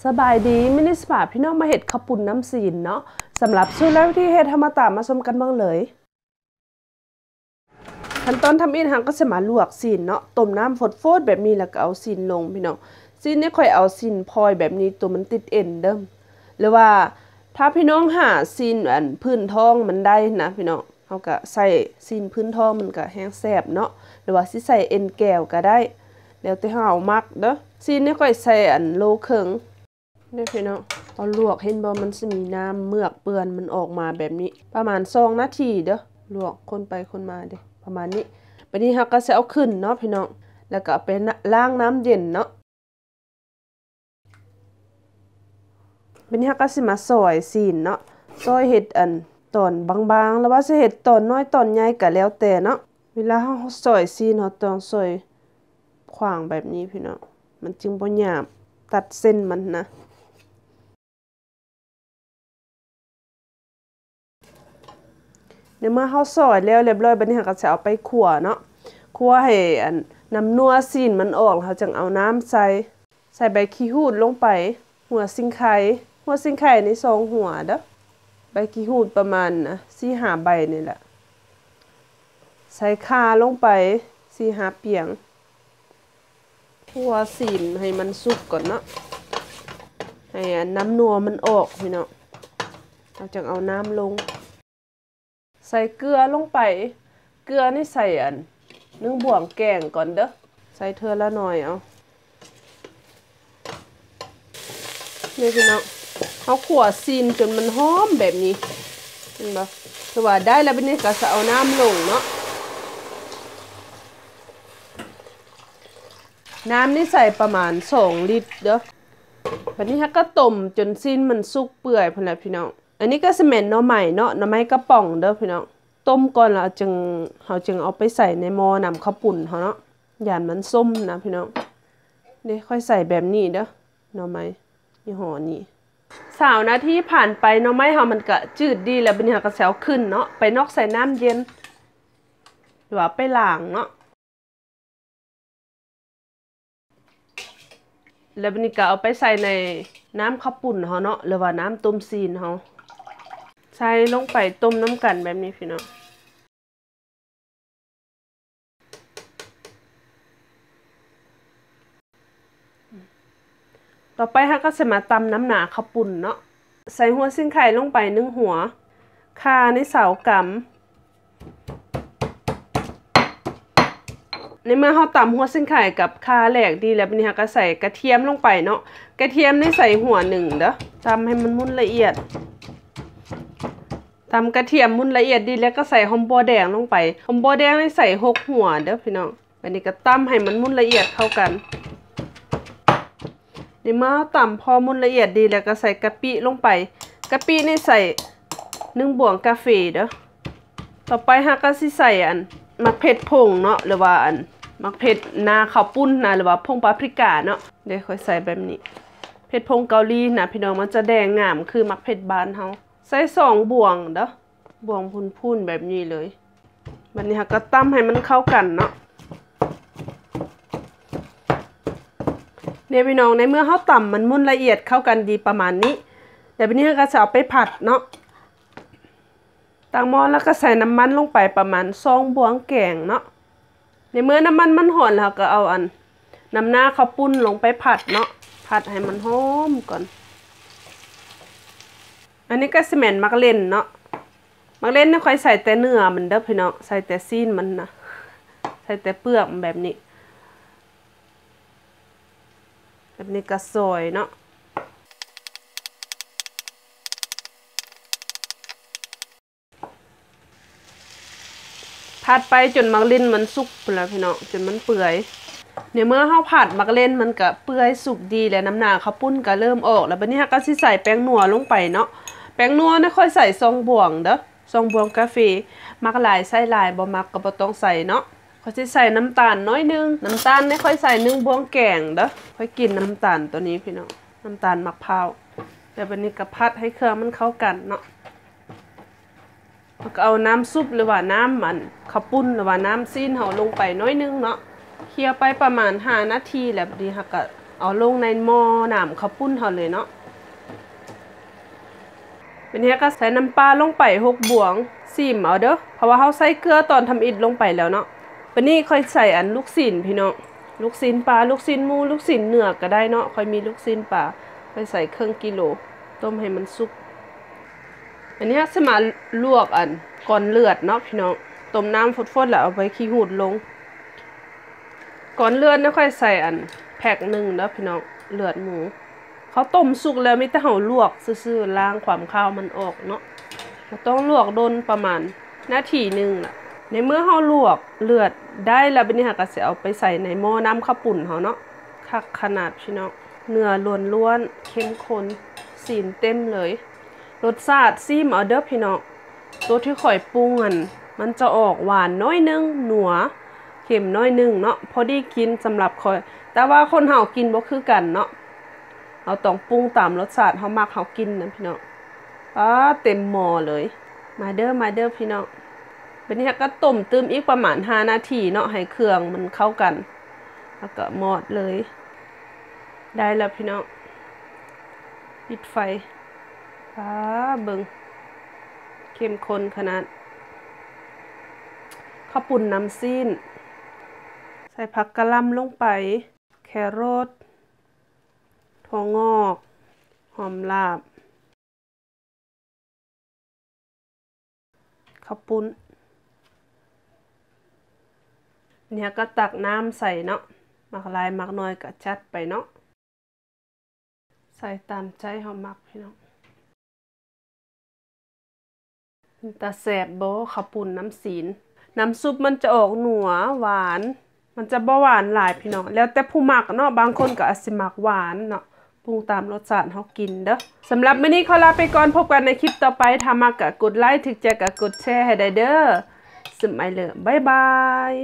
ສະບາຍດີ, ມື້ນີ້ຊິພາພີ່ນ້ອງມາເຮັດເຂົ້າປຸ້ນນ້ຳຊີ້ນເນາະ. ສຳລັບສູດ ແລະ ວິທີເຮັດ ເຮົາມາຕາມມາຊົມກັນເບິ່ງເລີຍ. ຂັ້ນຕອນທຳອິດ ເຮົາກໍຊິມາລວກຊີ້ນເນາະ, ຕົ້ມນ້ຳຟົດໆແບບນີ້ ແລ້ວກໍເອົາຊີ້ນລົງພີ່ນ້ອງ. ຊີ້ນນີ້ຂ້ອຍເອົາຊີ້ນພອຍແບບນີ້ ໂຕມັນຕິດເອັນເດີ້ ຫຼືວ່າຖ້າພີ່ນ້ອງຫາຊີ້ນອັນພື້ນທ້ອງມັນໄດ້ນະພີ່ນ້ອງ, ເຮົາກະໃສ່ຊີ້ນພື້ນທ້ອງ ມັນກະແຮງແຊບເນາະ ຫຼືວ່າຊິໃສ່ເອັນແກວກະໄດ້ ແລ້ວແຕ່ເຮົາມັກເດີ້. ຊີ້ນນີ້ຂ້ອຍໃສ່ອັນໂລເຄິ່ງເດີ້ພີ່ນ້ອງ. ເອົາລວກ ເຫັນບໍ່ ມັນຊິມີນ້ຳເມືອກເປື້ອນ ມັນອອກມາແບບນີ້ ປະມານສອງນາທີເດີ້ ລວກຄົນໄປຄົນມາເດີ້ ປະມານນີ້. ບາດນີ້ເຮົາກະຊິເອົາຂຶ້ນເນາະພີ່ນ້ອງ ແລ້ວກະເອົາໄປລ້າງນ້ຳເຢັນເນາະ. ບາດນີ້ເຮົາກໍຊິມາຊອຍຊີ້ນເນາະ, ຊອຍເຮັດອັນຕອນບາງໆ ຫຼືວ່າຊິເຮັດຕອນນ້ອຍຕອນໃຫຍ່ກໍແລ້ວແຕ່ເນາະ. ເວລາເຮົາຊອຍຊີ້ນ ເຮົາຕ້ອງຊອຍຂວາງແບບນີ້ພີ່ນ້ອງ, ມັນຈຶ່ງບໍ່ຫຍາບ, ຕັດເສັ້ນມັນນະ. ໃນເມື່ອເຮົາຊອຍແລ້ວຮຽບຮ້ອຍ, ບາດນີ້ເຮົາກໍຈະເອົາໄປຂົ້ວເນາະ, ຂົ້ວໃຫ້ອັນນ້ຳນົວຊີ້ນມັນອອກ, ເຮົາຈຶ່ງເອົານ້ຳໃສ່, ໃສ່ໃບຂີ້ຫູດລົງໄປ, ຫົວສີໄຄ, ຫົວສີໄຄນີ້ສອງຫົວເດີ້, ໃບຂີ້ຫູດປະມານສີ່ຫ້າໃບນີ້ແຫຼະ, ໃສ່ຂ່າລົງໄປສີ່ຫ້າປຽງ. ຂົ້ວຊີ້ນໃຫ້ມັນສຸກກ່ອນເນາະ, ໃຫ້ອັນນ້ຳນົວມັນອອກພີ່ນ້ອງ, ເຮົາຈັ່ງເອົານ້ຳລົງ. ໃສ່ເກືອລົງໄປ, ເກືອນີ້ໃສ່ອັນໜຶ່ງບ່ວງແກງກ່ອນເດີ້, ໃສ່ເທື່ອລະໜ້ອຍເອົາ. ນີ້ພີ່ນ້ອງ, ເຮົາຂົ້ວຊີ້ນຈົນມັນຫອມແບບນີ້ ເຫັນບໍ່? ຖືວ່າໄດ້ແລ້ວ, ບາດນີ້ກໍຈະເອົານ້ຳລົງເນາະ. ນ້ຳນີ້ໃສ່ປະມານສອງລິດເດີ້. ບາດນີ້ເຮົາກໍຕົ້ມຈົນຊີ້ນມັນສຸກເປື່ອຍພຸ້ນແຫຼະພີ່ນ້ອງ. ອັນນີ້ກໍຊິແມ່ນໜໍ່ໄມ້ເນາະ, ໜໍ່ໄມ້ກະປ໋ອງເດີ້ພີ່ນ້ອງ. ຕົ້ມກ່ອນແລ້ວຈຶ່ງ ເຮົາຈຶ່ງເອົາໄປໃສ່ໃນໝໍ້ນ້ຳເຂົ້າປຸ້ນເຮົາເນາະ, ຢ້ານມັນສົ້ມນະພີ່ນ້ອງ. ເດ້ ຂ້ອຍໃສ່ແບບນີ້ເດີ້, ໜໍ່ໄມ້ຍີ່ຫໍ້ນີ້. ຊາວນາທີຜ່ານໄປ, ໜໍ່ໄມ້ເຮົາມັນກະຈືດດີແລ້ວ, ບາດນີ້ເຮົາກໍຊິເອົາຂຶ້ນເນາະ, ໄປນອກໃສ່ນ້ຳເຢັນ ຫຼືວ່າໄປລ້າງເນາະ. ແລ້ວບາດນີ້ກໍເອົາໄປໃສ່ໃນນ້ຳເຂົ້າປຸ້ນເຮົາເນາະ ຫຼືວ່ານ້ຳຕົ້ມຊີ້ນເຮົາ, ໃສ່ລົງໄປຕົ້ມນຳກັນແບບນີ້ພີ່ນ້ອງ. ຕໍ່ໄປເຮົາກໍຊິມາຕຳນ້ຳໜາເຂົ້າປຸ້ນເນາະ. ໃສ່ຫົວສີໄຄລົງໄປໜຶ່ງຫົວ, ຂ່ານີ້ຊາວກຳ. ໃນເມື່ອເຮົາຕຳຫົວສີໄຄກັບຂ່າແຫຼກດີແລ້ວ, ບາດນີ້ເຮົາກໍໃສ່ກະທຽມລົງໄປເນາະ. ກະທຽມນີ້ໃສ່ຫົວໜຶ່ງເດີ້, ຕຳໃຫ້ມັນໝຸ່ນລະອຽດ. ຕຳກະທຽມໝຸ່ນລະອຽດດີແລ້ວ ກໍໃສ່ຫອມບົ່ວແດງລົງໄປ. ຫອມບົ່ວແດງນີ້ໃສ່ຫົກຫົວເດີ້ພີ່ນ້ອງ. ບາດນີ້ກໍຕຳໃຫ້ມັນໝຸ່ນລະອຽດເຂົ້າກັນ. ໃນເມື່ອເຮົາຕຳພໍໝຸ່ນລະອຽດດີແລ້ວ ກໍໃສ່ກະປິລົງໄປ. ກະປິນີ້ໃສ່ໜຶ່ງບ່ວງກາເຟເດີ້. ຕໍ່ໄປເຮົາກໍຊິໃສ່ອັນໝາກເຜັດຜົງເນາະ ຫຼືວ່າອັນໝາກເຜັດໜາເຂົ້າປຸ້ນນະ ຫຼືວ່າຜົງປາປຣິກາເນາະ. ເດ້ ຂ້ອຍໃສ່ແບບນີ້. ເຜັດຜົງເກົາຫຼີນະພີ່ນ້ອງ, ມັນຈະແດງງາມຄືໝາກເຜັດບ້ານເຮົາ. ໃສ່ສອງບ່ວງເດີ້. ບ່ວງພຸ້ນໆແບບນີ້ເລີຍ. ບາດນີ້ເຮົາກໍຕຳໃຫ້ມັນເຂົ້າກັນເນາະ. ເດ້ພີ່ນ້ອງ, ໃນເມື່ອເຮົາຕຳມັນໝຸ່ນລະອຽດເຂົ້າກັນດີປະມານນີ້, ແລ້ວບາດນີ້ເຮົາກໍຈະເອົາໄປຜັດເນາະ. ຕັ້ງໝໍ້ແລ້ວກໍໃສ່ນ້ຳມັນລົງໄປປະມານສອງບ່ວງແກງເນາະ. ໃນເມື່ອນ້ຳມັນມັນຮ້ອນແລ້ວ ເຮົາກໍເອົາອັນນ້ຳໜາເຂົ້າປຸ້ນລົງໄປຜັດເນາະ, ຜັດໃຫ້ມັນຫອມກ່ອນ. ອັນນີ້ກໍຊິແມ່ນໝາກເລັ່ນເນາະ. ໝາກເລັ່ນນີ້ຂ້ອຍໃສ່ແຕ່ເນື້ອມັນເດີ້ພີ່ນ້ອງ, ໃສ່ແຕ່ຊີ້ນມັນນະ, ໃສ່ແຕ່ເປືອກມັນແບບນີ້. ແບບນີ້ກໍຊອຍເນາະ. ຜັດໄປຈົນໝາກເລັ່ນມັນສຸກພຸ້ນລະພີ່ນ້ອງ, ຈົນມັນເປື່ອຍ. ໃນເມື່ອເຮົາຜັດໝາກເລັ່ນມັນກະເປື່ອຍສຸກດີແລ້ວ, ນ້ຳໜາເຂົ້າປຸ້ນກະເລີ່ມອອກແລ້ວ. ບາດນີ້ເຮົາກະຊິໃສ່ແປ້ງນົວລົງໄປເນາະ. ແປ້ງນົວນີ້ຂ້ອຍໃສ່ສອງບ່ວງເດີ້, ສອງບ່ວງກາເຟ. ມັກຫຼາຍໃສ່ຫຼາຍ, ບໍ່ມັກກະບໍ່ຕ້ອງໃສ່ເນາະ. ຂ້ອຍຊິໃສ່ນ້ຳຕານໜ້ອຍໜຶ່ງ. ນ້ຳຕານນີ້ຂ້ອຍໃສ່ໜຶ່ງບ່ວງແກງເດີ້. ຂ້ອຍກິນນ້ຳຕານໂຕນີ້ພີ່ນ້ອງ, ນ້ຳຕານໝາກພ້າວ. ແລ້ວບາດນີ້ກະຜັດໃຫ້ເຄື່ອງມັນເຂົ້າກັນເນາະ. ເຮົາກໍເອົານ້ຳຊຸບ ຫຼືວ່ານ້ຳອັນເຂົ້າປຸ້ນ ຫຼືວ່ານ້ຳຊີ້ນເຮົາລົງໄປໜ້ອຍໜຶ່ງເນາະ, ຄຽວໄປປະມານຫ້ານາທີແລ້ວ ບາດນີ້ເຮົາກໍ ເອົາລົງໃນໝໍ້ນ້ຳເຂົ້າປຸ້ນເຮົາເລີຍເນາະ. ບາດນີ້ເຮົາກໍໃສ່ນ້ຳປາລົງໄປຫົກບວງ ຊີມເອົາເດີ້ ເພາະວ່າເຮົາໃສ່ເກືອຕອນທຳອິດລົງໄປແລ້ວເນາະ. ບາດນີ້ຂ້ອຍໃສ່ອັນລູກຊີ້ນພີ່ນ້ອງ ລູກຊີ້ນປາ ລູກຊີ້ນໝູ ລູກຊີ້ນເນື້ອກໍໄດ້ເນາະ. ຂ້ອຍມີລູກຊີ້ນປາ ຂ້ອຍໃສ່ເຄິ່ງກິໂລ ຕົ້ມໃຫ້ມັນສຸກ. ອັນນີ້ເຮົາຊິມາລວກອັນກ້ອນເລືອດເນາະພີ່ນ້ອງ ຕົ້ມນ້ຳຟົດໆ ແລ້ວເອົາໃບຂີ້ຫູດລົງ. ກ້ອນເລືອດນະ ຂ້ອຍໃສ່ອັນແພັກໜຶ່ງເດີ້ພີ່ນ້ອງ ເລືອດໝູ. ເຮົາຕົ້ມສຸກແລ້ວ ມີແຕ່ເຮົາລວກຊື່ໆ ລ້າງຄວາມຄາວມັນອອກເນາະ. ບໍ່ຕ້ອງລວກດົນ ປະມານນາທີໜຶ່ງລະ. ໃນເມື່ອເຮົາລວກເລືອດໄດ້ແລ້ວ ບາດນີ້ເຮົາກໍຊິເອົາໄປໃສ່ໃນໝໍ້ນ້ຳເຂົ້າປຸ້ນເຮົາເນາະ. ຄັກຂະໜາດພີ່ນ້ອງ ເນື້ອລ້ວນໆ ເຂັ້ມຂຸ້ນ ຊີ້ນເຕັມເລີຍ. ລົດຊາດຊີມເອົາເດີ້ພີ່ນ້ອງ. ໂຕທີ່ຂ້ອຍປຸງຫັ້ນ ມັນຈະອອກຫວານໜ້ອຍໜຶ່ງ ນົວ ເຄັມໜ້ອຍໜຶ່ງເນາະ ພໍດີກິນສຳລັບຂ້ອຍ. ແຕ່ວ່າຄົນເຮົາກິນບໍ່ຄືກັນເນາະ ເຮົາຕ້ອງປຸງຕາມລົດຊາດເຮົາມັກເຮົາກິນນະພີ່ນ້ອງ. ປາ ເຕັມໝໍ້ເລີຍ. ມາເດີ້ ມາເດີ້ພີ່ນ້ອງ. ບາດນີ້ເຮົາກໍຕົ້ມຕື່ມອີກປະມານຫ້ານາທີເນາະ ໃຫ້ເຄື່ອງມັນເຂົ້າກັນ ແລ້ວກໍມອດເລີຍ. ໄດ້ແລ້ວພີ່ນ້ອງ ປິດໄຟ. ປາ ເບິ່ງ ເຂັ້ມຂຸ້ນຂະໜາດ. ເຂົ້າປຸ້ນນ້ຳຊີ້ນ ໃສ່ຜັກກະຫຼ່ຳລົງໄປ ແຄຣົດ ຖົ່ວງອກ ຫອມລາບ ເຂົ້າປຸ້ນ. ນີ້ເຮົາກໍຕັກນ້ຳໃສ່ເນາະ ມັກຫຼາຍມັກໜ້ອຍກໍຈັດໄປເນາະ ໃສ່ຕາມໃຈເຮົາມັກພີ່ນ້ອງ. ເປັນຕາແຊບບໍ່ ເຂົ້າປຸ້ນນ້ຳຊີ້ນ? ນ້ຳຊຸບມັນຈະອອກນົວ ຫວານ ມັນຈະບໍ່ຫວານຫຼາຍພີ່ນ້ອງ ແລ້ວແຕ່ຜູ້ມັກເນາະ. ບາງຄົນກໍອາດຊິມັກຫວານເນາະ ປຸງຕາມລົດຊາດເຮົາກິນເດີ້. ສຳລັບມື້ນີ້ຂໍລາໄປກ່ອນ ພົບກັນໃນຄລິບຕໍ່ໄປ. ຖ້າມັກກໍກົດໄລ ຖືກໃຈກໍກົດແຊໃຫ້ໄດ້ເດີ້. ສະໄມເລີ ບາຍບາຍ.